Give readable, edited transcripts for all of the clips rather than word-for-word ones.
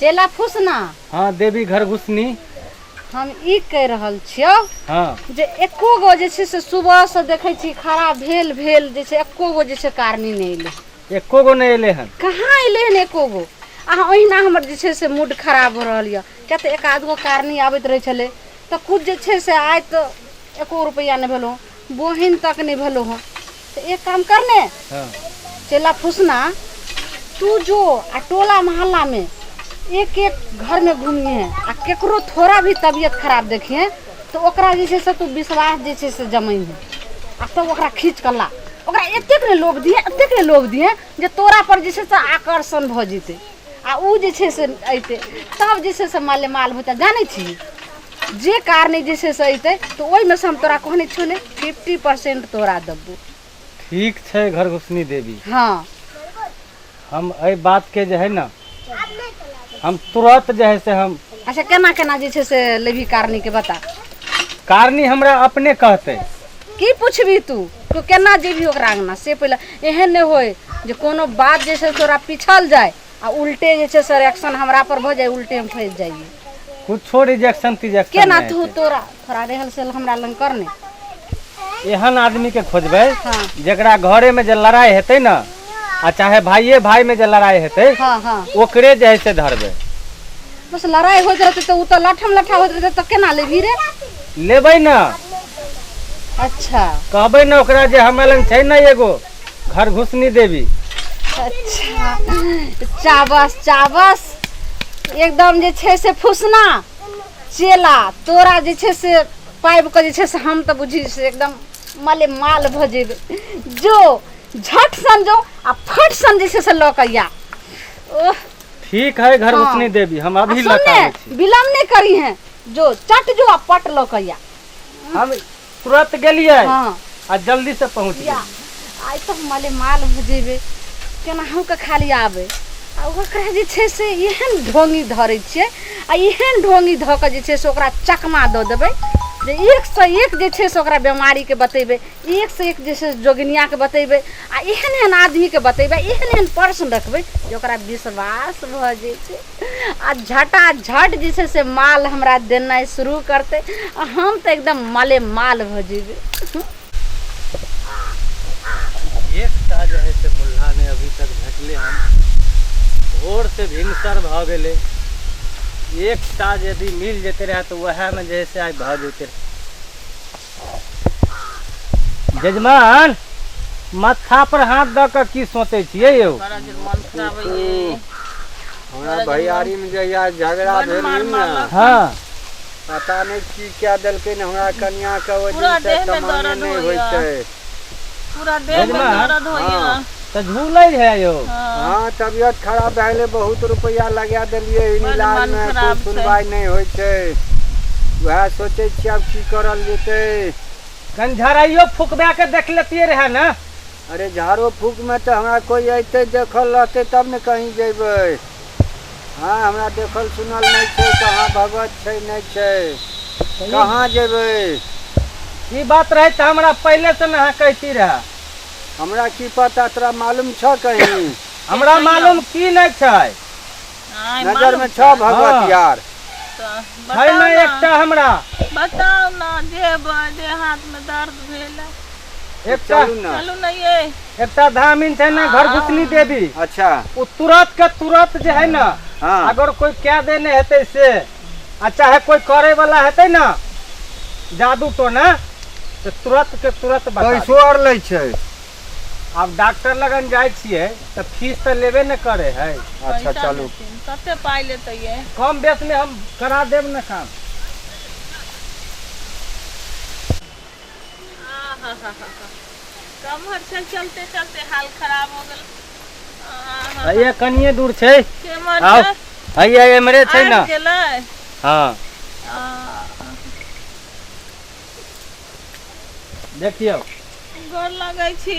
चेला फुसना। हाँ देवी घर घुसनी। हम ई कहि रहल छियौ हाँ जे एको गो जे छै से सुबहसँ देखै छी खड़ा भेल भेल जे छै एको गो जे छै कारनी नहि एलै। एको गो नहि एलै हन। कहाँ एलै हन एको गो? अहाँ ओहिना हमर जे छै से मूड खराब भऽ रहल यऽ, किया तऽ एक आध गो कारनी आबैत रहै छलै तऽ किछु जे छै से आइ तऽ एको रुपैआ नहि भेलौ, बोहिन तक नहि भेलौ हँ। तऽ एक काम कर ने चेला फुसना, तू जो आ टोला मोहल्ला में एक एक घर में घूमिए आ केकरो थोड़ा भी तबियत खराब देखिए तो ओकरा जे छै से तू विश्वास जे छै से जमैहे आ तब ओकरा खींच कऽ ला। ओकरा एतेक ने लोभ दिहे, एतेक ने लोभ दिहे जे तोरा पर जे छै से आकर्षण भऽ जेतै आ ओ जे छै से अयतै, तब जे छै से माले माल होतै। जानै छी जे कारणे जे छै से अयतै तऽ ओहिमे से हम तोरा कहने छियौ ने 50% तोरा देबौ। ठीक छै घर घुसनी देवी। हाँ। हम एहि बात के जे है ना हम तुरंत जे है से हम अच्छा केना केना जे छै से लेबही कारणी के बता। कारणी हमरा अपने कहतै। की पुछबी तू? तू केना जेबही ओकरा अंगना से पहिले एहन नहि होय जे कोनो बात जे छै तोरा पिछल जाय आ उल्टे जे छै से रिएक्शन हमरा पर भऽ जाय, उल्टे हम फँसि जाइए। कुछो रिजेक्शन तिजेक्शन केना नहि तू हेतै। तोरा थोड़ा रहल सेल हमरा लग कर ने। एहन आदमी के खोजबै हाँ। जेकरा घरे में जे लड़ाई हेतै ना आ चाहे भाइये भाई में जे लड़ाई हेतै हाँ, हाँ। ओकरे जे है से धरबै। बस लड़ाई होइत रहतै तऽ ओ तऽ लठम लठा होइत रहतै तऽ केना लेबही रे? लेबै ना। अच्छा। कहबै ना ओकरा जे हमरा लग छै ना एगो घर घुसनी देवी। अच्छा चाबस चाबस एकदम जे छै से फुसना चेला तोरा जे छै से पाबि कऽ जे छै से हम तऽ बुझी से एकदम माले माल भऽ जेबै। जो झट सन जो आ फट सन जे छै से लऽ कऽ या। ओह ठीक है घर हाँ। घुसनी देवी, हम अभी आ सुन लऽ कऽ ने, आबै छी। विलम्ब नहि करी है, जो चट जो आ पट लऽ कऽ या। हम तुरंत गेलियै हाँ। आ जल्दी से पहुँच या गेलियै। आइ तऽ हम माले माल भऽ जेबै, केनाहु कऽ खाली आबै आ ओकरा जे छै से एहन ढोंगी धरै छियै आ एहन ढोंगी धऽ कऽ जे छै से ओकरा चकमा दऽ देबै जे एकसँ एक जे छै से ओकरा बेमारीके बतेबै, एकसँ एक जे छै से जोगिनियाके बतेबै आ एहन एहन आदमीके बतेबै, एहन एहन प्रश्न रखबै जे ओकरा विश्वास भऽ जेतै आ झटाझट जे छै से माल हमरा देनाइ शुरू करतै आ हम तऽ एकदम माले माल भऽ जेबै। एकटा जे है से मुल्ला नहि अभी तक भेटलै हन, भोर से भिनसर भऽ गेलै। एकटा यदि मिल जेतै रहए तऽ उएहमे जे है से आइ भऽ जेतै। जजमान माथा पर हाथ दऽ कऽ की सोचै छियै यौ? बड़ा जोर मन खराब है ये। हमरा भैयारी में जहिया झगड़ा बड भेल मार ने, मारलक। हाँ। पता नहीं की क्या देलकै ने हमरा कनिया के, ओहि पूरा दिन से देह में सामान्य दर्द नहीं होइ होइया। छै। पूरा देह में जजमान? दर्द होइया। हाँ। तऽ झूलै है यौ। हाँ। हाँ, तबियत खराब भए गेलै, बहुत रुपैआ लगा देलियै बड इलाज मन में, कोई खराब छै। सुनवाई नहीं होइ छै। वएह सोचै छियै आब की करल जेतै। कनि झड़ाइयो फुकबा के देख लेतियै रहए ने। अरे झाड़ो फूक में तऽ हमरा कोई अयतै देखल रहतै तब ने कहीं जेबै। हाँ, हमरा देखल सुनल नहि छै, कहाँ भगत छै नहि छै, कहाँ जेबै। ई बात रहै तऽ हमरा पहिले से ने अहाँ कहती रहए। हमरा की पता, तोरा मालूम छौ कहीं? हमरा मालूम की नहि छै। आँय, नजर मालूम में छौ भगत हाँ। यार? तऽ छै बताउ ने ना। एकटा हमरा। बताउ ना, जे हाथ में दर्द भेल है। एकटा चलू ना। चलू ना ये। एकटा धामिन छै ने घर घुसनी देवी। अच्छा। ओ तुरंत के तुरंत जे है ना, हाँ। अगर कोई कह देने हेतै से आ चाहे कोई करे वाला हेतै ना जादू टोना, तऽ तुरंत के तुरंत बता पैसो आर लै छै। आब डॉक्टर लगन जाइ छियै तऽ फीस तऽ लेबे ने करे है। अच्छा पैसा चलू। लेथिन, कते पाइ लेतै ये? कम बेस में हम करा देब ने काम। कमर से चलते चलते हाल खराब हो गेल। हैया कनिये दूर छै। केमहर आउ। छै? हैया एमरे छै ना। आबि गेलै? हाँ। आ, देखियौ। गोर लगै छी।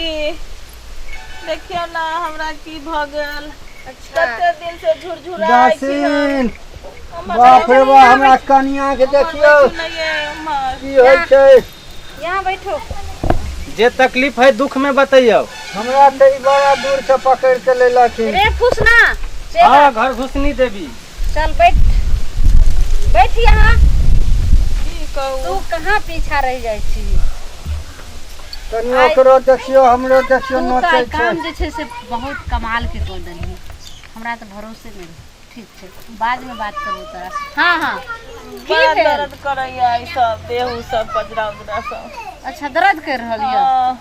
देखियौ ना हमरा की भऽ गेल। अच्छा। कते दिन से झुरझुराइ छी हम। दासिन, हमर बाप रे बैठू बा, हमरा कनिया के उम्हर देखियौ बैठू ने ये उम्हर। की होइ छै। यहाँ बैठो। जे तकलीफ है दुख में बतैयौ। हमरा तऽ ई बड़ा दूर से पकड़ के लेलखिन। रे फुसना, चेला। हाँ, घर घुसनी देवी। चल बैठ बैठ यहाँ। की कहू? तू कहाँ पीछा रह जाइ छी? तनी ओकरो देखियौ, हमरो देखियौ। तू तऽ नोचै आइ छै। काम जे छै से बहुत कमाल के कऽ देलही, हमरा तऽ भरोसे नहि। ठीक छै, बादमे बात करबो तोरा से। हँ हँ, की बड़ा भेल? दर्द करैया ई सब देह उ सब, पजरा उजरा सब। अच्छा, दर्द कर रहल यऽ? हँ।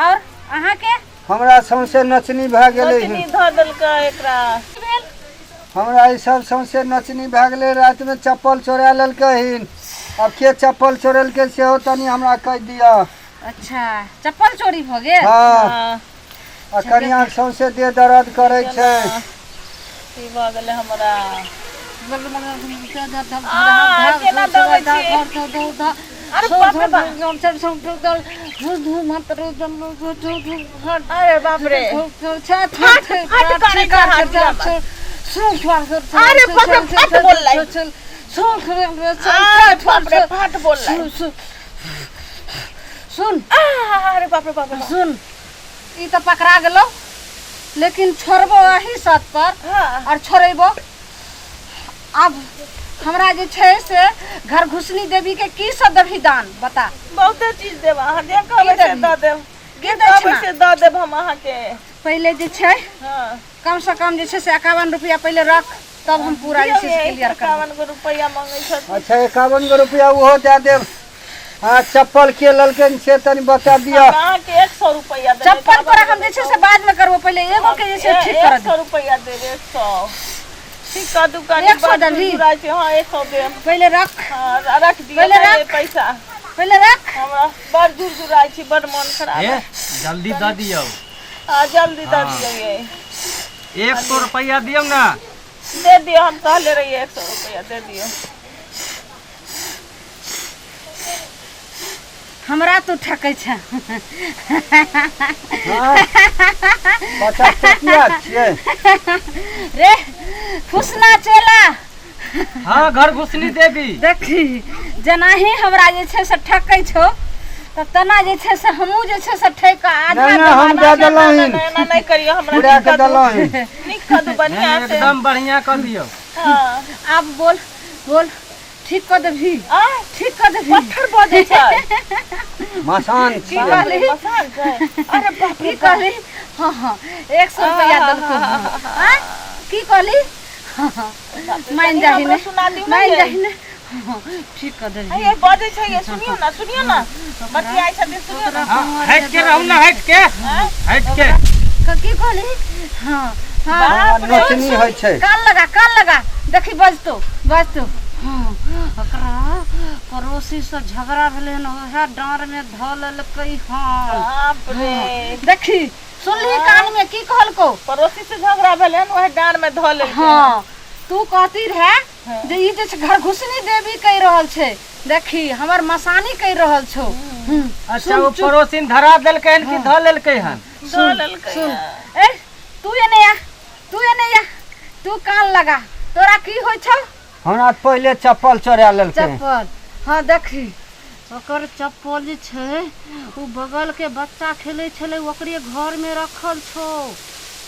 और अहाँके? हमरा सौंसे नचनी भए गेलै। नचनी धऽ देलकै एकरा। की भेल? हमरा ई सब सौंसे नचनी भए गेलै। रातिमे चप्पल चोरा लेलकै हन। आब के चप्पल चोरेलकै सेहो तनी हमरा कहि दिअ। अच्छा, चप्पल चोरी भऽ गेल? हँ। हँ। आ कनिया सौंसे देह दर्द करै छै। की भऽ गेलै हमरा? आ केना दबै छी? अरे बाप रे बाप, अरे बाप रे, फट फट करै छै हाथ हमर। अरे बाप रे, फट बोललै। अरे बाप रे, फट बोललै। सुन। अरे बाप रे बाप रे। सुन, ई तऽ पकड़ा गेलौ, लेकिन छोड़बो अही सत पर। हँ। और छोड़ेबो। आब हमरा जे छै से घर घुसनी देवी के की सब देबही दान, बता। बहुते चीज देब, अहाँ जे कहबै से देबही? दऽ देब। की जे दै कहबै छिना? से दऽ देब हम अहाँके। पहिले जे छै, हँ, कम से कम जे छै से 51 रुपया पहिले रख, तब हम पूरा जे दियौ छै से ये, क्लियर करब। 51 गो रुपैआ मंगै छथिन। अच्छा, 51 गो रुपया ओहो दए देब। हँ, चप्पल के लेलकै से तनी बता दिअ। हम अहाँके 100 रुपैआ देबै। चप्पल पर हम जे छै से बाद में करबो, पहिले एगो के जे छै ठीक कर। 100 रुपैआ देब, 100 ठीक कऽ दू कनी। 100 बड़ देबही? झुरझुराइ छै। हँ, 100 देब। पहिले रख। हँ, रख दियौ। पहिले ने रख। पैसा। पहिले रख। हमरा बड़ झुरझुराइ छी, बड़ मन खराब हे है। जल्दी दऽ दियौ। हँ, जल्दी दऽ हँ। दियौ ये। 100 रुपैआ दियौ ने। दे दियौ, हम कहले रहियै, 100 रुपैआ दे दियौ। हमरा तू ठकै छै? हँ, 50 टकिया छियै। रे फुसना चेला। हँ, घर घुसनी देवी। देखी, जेनाही हमरा जे छै से ठकै छौ तऽ तेना जे छै से हमहूँ जे छै से ठकि कऽ आधा नहि नहि, हम दए ना, ना, देलहुँ। ना, एना नहि करियौ हमरा। पूरा नीक के कऽ दू। देलहुँ। नीक कऽ दू बढ़िआँ नहि, से। एकदम बढ़िआँ कऽ दियौ। हँ। आब बोल बोल, ठीक कऽ देबही? आ ठीक कऽ देबही? पत्थर बजै छै। मसान की छियै। कहली? मसान छै, अरे बाप की रे बाप। कहली? हँ हँ, 100 रुपया देलकौ। आँय, की कहली? हँ हँ, मान कनी जाही हमरो ने। सुना दियौ ने। मान यै। जाही ने। हँ, ठीक कऽ देबही? हे, बजै छै ये, सुनियौ ने, सुनियौ ने, बतियाइ छथिन, सुनियौ ने। हँ, हटि के रहू ने, हटि के, हटि के। की कहली? हँ हँ। बाप रे। नचनी होइ छै। कान लगा, कान लगा, देखी, बजतो बजतो। हँ, ओकरा पड़ोसी से झगड़ा भेलै हन, उएह डाँर में धऽ लेलकै हन। बाप रे। देखी, सुनली कान में की कहलको? पड़ोसी से झगड़ा भेलै हन, वएह डाँर में धऽ लेलकै। हँ, तू कहती रहे जे ई जे छै घर घुसनी देवी कहि रहल छै, देखी हमर मसानी कहि रहल छौ। अच्छा, ओ पड़ोसिन धरा देलकै हन कि धऽ लेलकै हन? धऽ लेलकै। सुन, ए तू एने आ, तू एने आ, तू कान लगा, तोरा की होइ छौ? हमरा पहिले चप्पल चोरा लेलकै। चप्पल? हँ, देखी, ओकर चप्पल जे छै ओ बगल के बच्चा खेलै छलै, ओकरे घर में रखल छौ।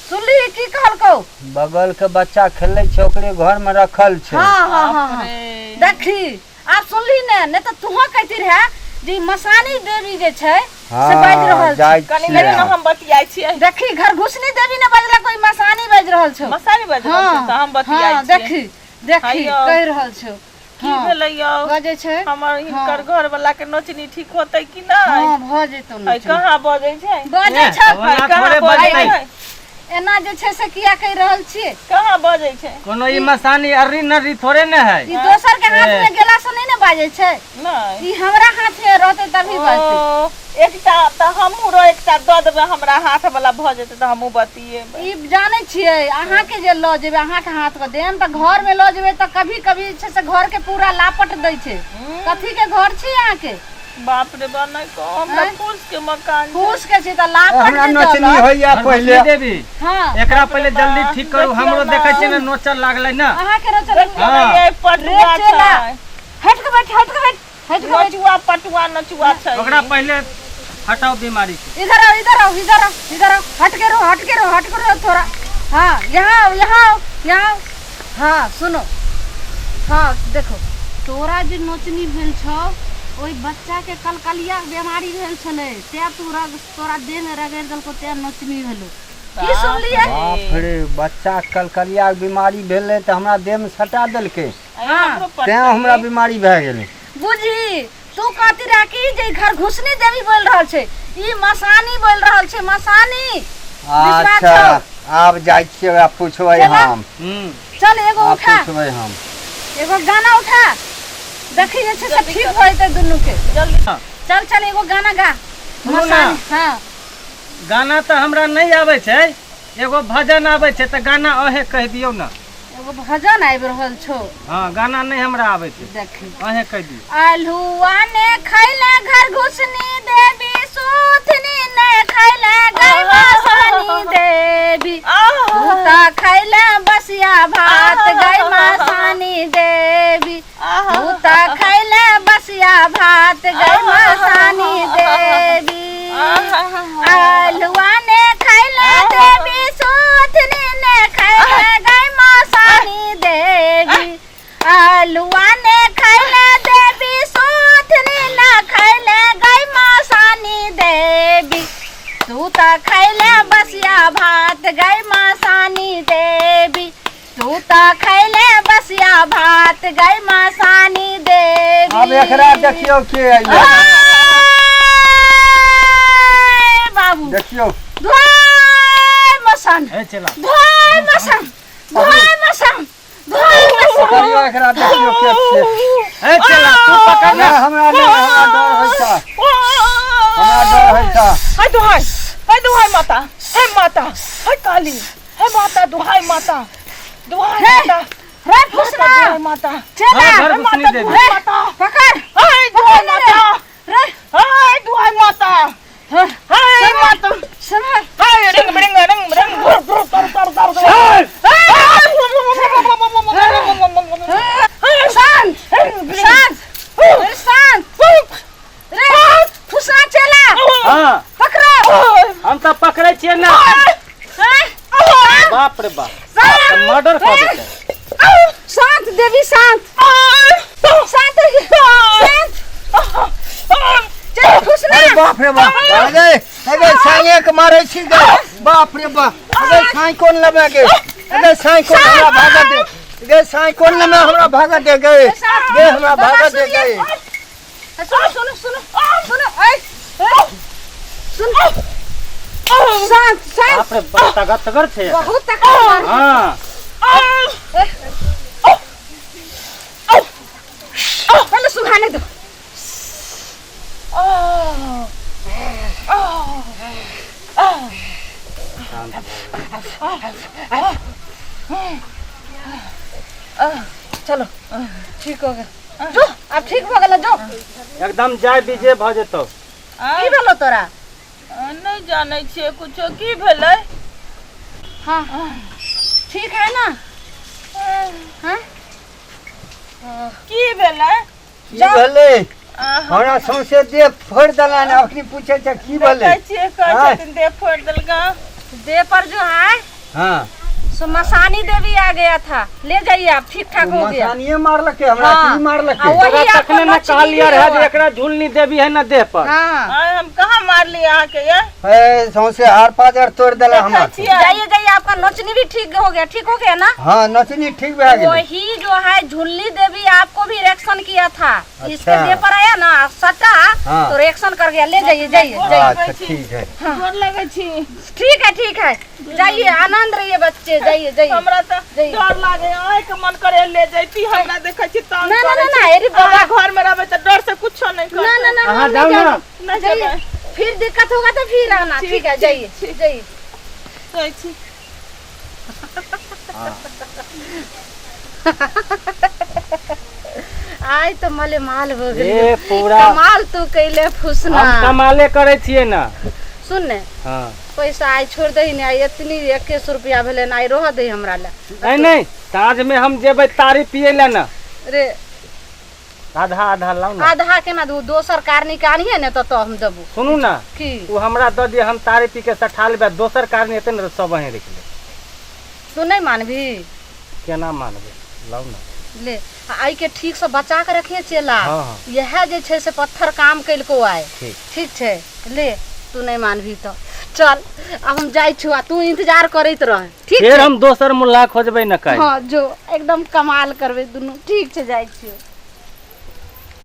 सुनली की कहलकौ? बगल के बच्चा खेलै छै, ओकरे घर में रखल छै। हँ हँ हँ हँ। रे। देखी, आब सुनली ने? नहि तऽ तूहो कहती रहे जे ई मसानी देवी जे छै से बाजि हँ रहल छै। जाइ कनी छियै। कनी ने हम बतियाइ छियै। देखी, घर घुसनी देवी ने बजला, कोई मसानी बाजि रहल छौ। मसानी बाजि रहल छै हँ तऽ हम बतियाइ हँ छियै। देखी देखी। हैयौ। कहि रहल छौ। की हँ। भेलै यौ? बजै छै। हमर हिनकर घर वाला के नोचनी ठीक होतै कि नहि? हँ, भऽ जेतौ। है नोचनी। कहाँ बजै छै? बजै ए, छौ। ओना है, कहाँ थोड़े बजै बजतै। छै? एना जे छै से किया कहि रहल छियै? कहाँ बजै छै? कोनो ई मसानी अर्री नर्री थोड़े ने है। ई दोसर के हाथ में गेला से नहि ने बाजै छै। नहि। ई हमरा हाथ में रहतै तभी बाजतै। ओ, एकटा तऽ हमहूँ रो एकटा दऽ देबै हमरा, हाथ वाला भऽ जेतै तऽ हमहूँ बतियेबै। ई जानै छियै, अहाँके जे लऽ जेबै, अहाँके हाथ के देम तऽ घर में लऽ जेबै तऽ कभी कभी जे छै से घर के पूरा लापट दै छै। कथी के घर छी अहाँके? बाप रे बा, नहि कहू, हमरा आँय? फूस के मकान छै। फूस के छी तऽ लापट हमरा जे नचनी दलक। होइया घर पहिले। घुसनी देवी। हँ। एकरा पहिले जल्दी ठीक करू। देखियौ हमरो ने। देखै छियै ने, नोचर लागलै ने। अहाँके रोचल। देखियौ ने हँ। ये, पटुआ रे चेला। छै। हट के बैठ, हट के बैठ, हट के बैठ। नचुआ, पटुआ नचुआ छै। ओकरा पहिले हटाउ बीमारी के। इधर आओ, इधर आओ, इधर आओ, इधर आओ, हट के रहो, हट के रहो, हट के रहो थोड़ा। हाँ, यहाँ आओ, यहाँ आओ, यहाँ आओ। हाँ, सुनो। हाँ देखो तोरा जे नोचनी भेल छौ ओहि बच्चा के कलकलिया के बीमारी भेल छलै तें तू रग तोरा देह में रगड़ि देलको तें नोचनी भेलो की सुनलियै बाप रे बच्चा के कलकलिया के बीमारी भेलै तऽ हमरा देह में सटा देलकै हाँ तें हमरा बीमारी भए गेलै बुझी तू कहती रह कि जे घर घुसनी देवी बोल रहल छै ई मसानी बोल रहल छै मसानी विश्वास अच्छा छौ? आब जाइ छियै ओकरा पुछबै चला। हम चल एगो आब उठा पुछबै हम एगो गाना उठा देखी जे छै से ठीक भऽ जेतै दुनू के जल्दी चल चल एगो गाना गा सुनू ना। मसानी हाँ गाना तऽ हमरा नहि आबै छै एगो भजन आबै छै तऽ गाना अहें कहि दियौ ने एगो भजन आबि रहल छौ हँ गाना नहि हमरा आबै छै देखी अहें कहि दियौ अल्हुआ ने खैले घर घुसनी देवी सुथनी ने खैले गाय मसानी देवी तू तऽ खैले बसिया भात गाय मसानी देवी तू तऽ खैले बसिया भात गाय मसानी देवी अल्हुआ ने खैले देवी सुथनी ने खैले गाय मसानी देवी अल्हुआ ने खैले देवी सुथनी ने खैले गाय मसानी देवी तू तऽ खैले बसिया भात गाय मसानी देवी तू तऽ खैले बसिया भात गाय मसानी देवी आब एकरा देखियौ के अइलै आय बाबू देखियौ धोय मसान हे चला धोय मसान धोय मसान धोय मसान पकड़ियौ एकरा देखियौ के छै हे चला तू पकड़ नहि हमरा नहि हमरा डर होइ छै हमरा डर होइ छै हाय दुहाई हाय दुहाई माता हाय माता हाय काली हाय माता दुहाई माता दुहाई माता रे फुसना दुहाई माता चला हाँ, घर हाय घुसनी माता देवी। दुहाई माता पकड़ हाय दुहाई माता रे हाय दुहाई माता हाय माता सुन हाय रिंग बिरिंग रिंग बिरिंग गुर गुर तर तर तर शांत शांत शांत रे फुसना चला हाँ पकड़ो हम तऽ पकड़ै छियै ने बाप रे बाप मर्डर कऽ देतै शांत देवी शांत शांत शांत चल फुसना अरे बाप रे बाप अरे अरे साँये के मारै छी गे बाप रे बाप अरे साँय कोन लेबै गे अरे साँय कोन हमरा भागऽ दे गे साँय कोन लेबै हमरा भागऽ दे गे गे हमरा भागऽ दे गे सुनो सुनो सुनो सुनो ऐ सुनो शांत शांत बाप रे बाप ताकतगर छै बहुत ताकतवर हाँ पहले सुखाने दो चलो ठीक हो गया जो अब ठीक भऽ गेल जो एकदम जाय बीजे भऽ जेतौ की भेलो तोरा नहि जानै छियै कुछो की भेलै हाँ ठीक है ना हाँ की भेलै की भेलै अहाँ हमरा सौंसे देह फोड़ि देलनि अखनी पूछै छै की भेलै देखै छियै कहै आँय। छथिन देह फोड़ि देलका देह पर जो है हाँ सो मसानी देवी आ गया था ले जाइए आप ठीक ठाक हो गया मसानिये मारलकै हमरा हाँ। की मारलकै आ वही तोरा आपको तखने ने नचनी कहलियै भी रहए जे हुआ। एकरा झुलनी देबी है ना देह पर हाँ आँय, हम कहाँ मारली अहाँके ये ए सौंसे हार पाजर तोड़ि देला देखै हमरा छियै जाइए जाइए आपका नोचनी भी ठीक हो गया ठीक हो गया ना हाँ नचनी ठीक भए गेलै वही जो है झुल्ली देवी आपको भी रिएक्शन किया था इसके अच्छा। देह पर आया ना सटा हाँ। तो रिएक्शन कर गया ले जाइए जाइए जाइए अच्छा ठीक है गोर लगै छी ठीक है ठीक है जाइए आनंद रहिए बच्चे जाइए जाइए हमरा तऽ जाइए। डर लागे आँखि मन करे ले जैती हमरा देखै छी तंग ना, ना, करै ना, छी। ना, अरे बाबा। अहाँ घर में रहबै तऽ डर से कुछो नहीं ना ना करतै ना अहाँ हम जाउ नहीं ना। जाएंगे। नहि जाइए जेबै फिर दिक्कत होगा तो फिर आना ठीक, ठीक है ठीक, जाइए ठीक। जाइए जाइ छी आइ तऽ मले माल हो गेल ए पूरा कमाल तू कैले फुसना हम कमाले करै छियै ना सुन ने हाँ पैसा आइ छोड़ दही ने आइ एतनी 21 रुपया भेलै ने आइ रह दही हमरा लए नहीं नहीं साँझ में हम जेबै तारी पिए ला ना रे आधा आधा लाउ ना आधा केना दू दोसर कारनी के आनिहे ने तऽ तो हम देबू सुनू ना की ओ हमरा दऽ दिअ हम तारी पी के सठा लेबै आ दोसर कारनी हेतै ने तऽ सब अहीं रखि लेब तू नहि मानबी केना मानबै लाउ ना ले आ आइके ठीकसँ बचा कऽ रखिहे चेला। हँ, हँ। इएह जे छै से पत्थर काम केलको आइ। ठीक। ठीक छै, ले तू नहि मानबही तऽ चल आब हम जाइ छियौ आ तू इंतजार करैत रह। ठीक फेर छै? हम दोसर मुल्ला खोजबै ने काल्हि। हँ जो, एकदम कमाल करबै दुनू। ठीक छै, जाइ छियौ।